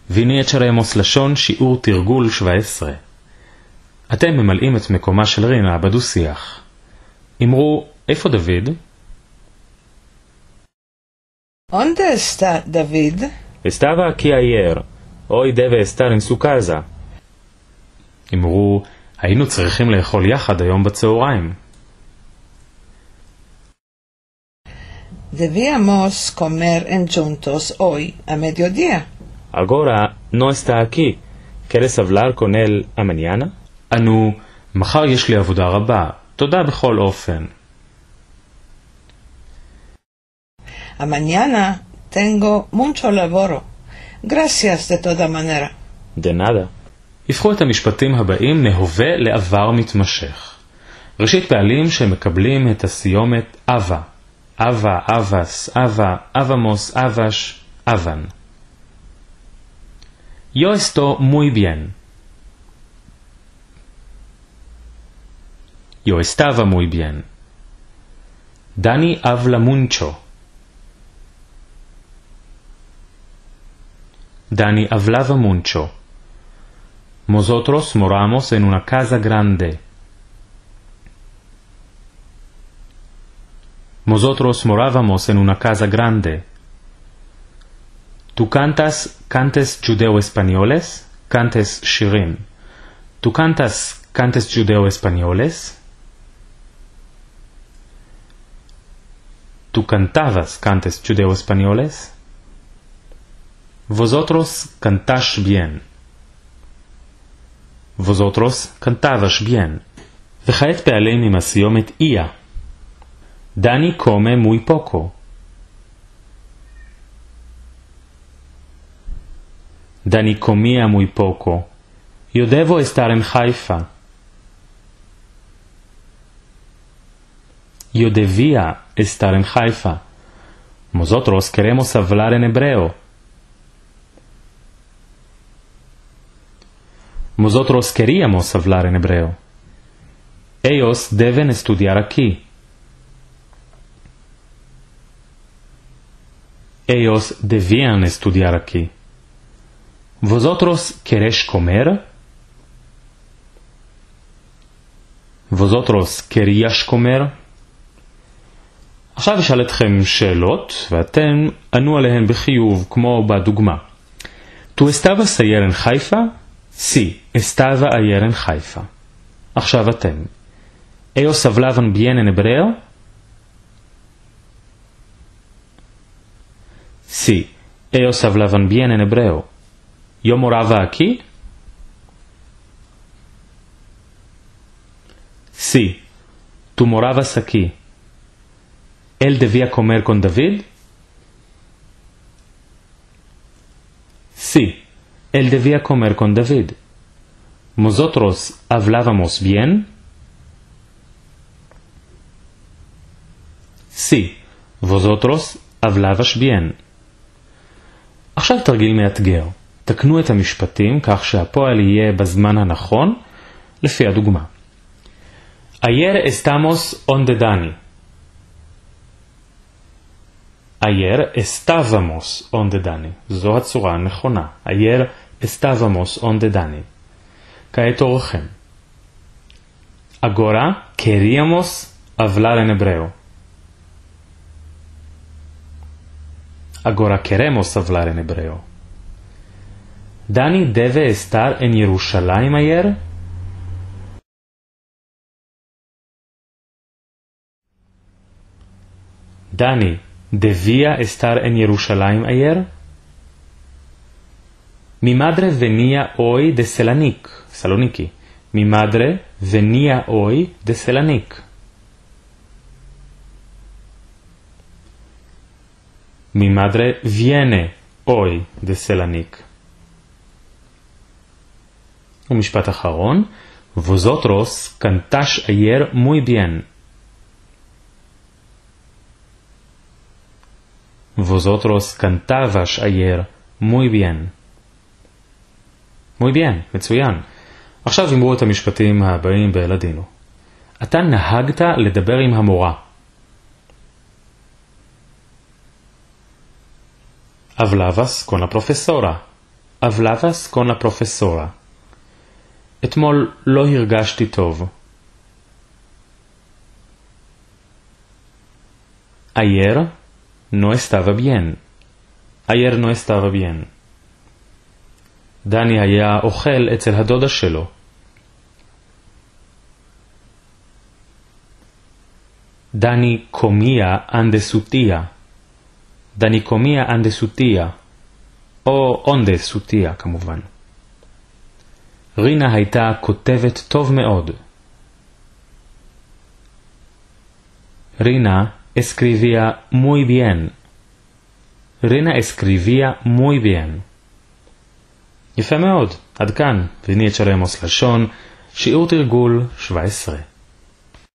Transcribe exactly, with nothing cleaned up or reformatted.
Vini echaremos lashon, שיעור תרגול שבע עשרה. אתם ממלאים את מקומה של רינה בדו-שיח. אמרו, איפה דוד? Onde esta David? Estava aki ayer. Oy deve estar en su kaza. אמרו, היינו צריכים לאכול יחד היום בצהריים. Deviamos komer endjuntos oy a mediodia. Agora no esta aki. Keres avlar kon el amanyana? ענו, מחר יש לי עבודה רבה. תודה בכל אופן. Amanyana tengo muncho lavoro. Grasias de toda manera. De nada. הפכו את המשפטים הבאים מהווה לעבר מתמשך. ראשית, בעלים שמקבלים את הסיומת ava. Ava, avas, ava, avamos, avash, avan. Yo esto muy bien. Yo estava muy bien. Dani avla muncho. Dani avlava muncho. Mozotros moramos en una kaza grande. Mozotros moravamos en una kaza grande. Tu kantas kantes djudeo-espanyoles? Kantes shirim. Tu kantas kantes djudeo-espanyoles? Tu kantavas kantes djudeo-espanyoles? Vozotros kantash bien. Vozotros kantavash bien. Vehaet pealem im asiyomet ia. Dani kome muy poko. Dani komia muy poko. Yo devo estar en Haifa. Yo devia estar en Haifa. Mozotros keremos avlar en ebreo. Mozotros keriamos avlar en ebreo. Eyos deven estudiar aki. Eyos devian estudiar aki. Vozotros keresh komer? Vozotros keriash komer? Ashav eshal etchem she'elot, ve'atem anu alehem behiyuv, kmo ba'dugma. Tu estavas ayer en Haifa? Si, estava ayer en Haifa. Ashav atem. Eyos avlavan bien en ebreo? Si, eyos avlavan bien en ebreo. Yo morava aki? Si, tu moravas aki. El devia komer kon David? Si, el devia komer kon David. Mozotros avlavamos bien? Si, vozotros avlavash bien. Ashav tergil meateger. תקנו את המשפטים כך שהפועל יהיה בזמן הנכון, לפי הדוגמה. Ayer estamos onde Dani. Ayer estábamos onde Dani. זו הצורה הנכונה. Ayer estábamos onde Dani. כעת אורחים. Agora queríamos avlar en ebreo. Agora keremos avlar en ebreo. Dani deve estar en Yerushalayim ayer? Dani devia estar en Yerushalayim ayer? Mi madre venia oy de Selanik, Saloniki. Mi madre venia oy de Selanik. Mi madre viene oy de Selanik. Un mishpat aharon. Vozotros kantash ayer muy bien. Vozotros kantavash ayer muy bien. Muy bien, מצוין. Ashav imru et hamishpatim habayim be'eladinu. Ata nahagta ledaber im hamora. Avlavas kon la profesora. Avlavas kon la profesora. Etmol lo iרגשתי טוב. Ayer no estava bien. Ayer no estava bien. דני היה אוכל אצל הדודה שלו. דני קומיה אנדה סו טיה. דני קומיה אנדה סו טיה. או אונדה סו טיה, כמובן. רינה הייתה כותבת טוב מאוד. רינה אסקריביה מוי ביאן. רינה אסקריביה מוי ביאן. יפה מאוד, עד כאן, ונהיה צ'רמוס לשון, שיעור תרגול שבע עשרה.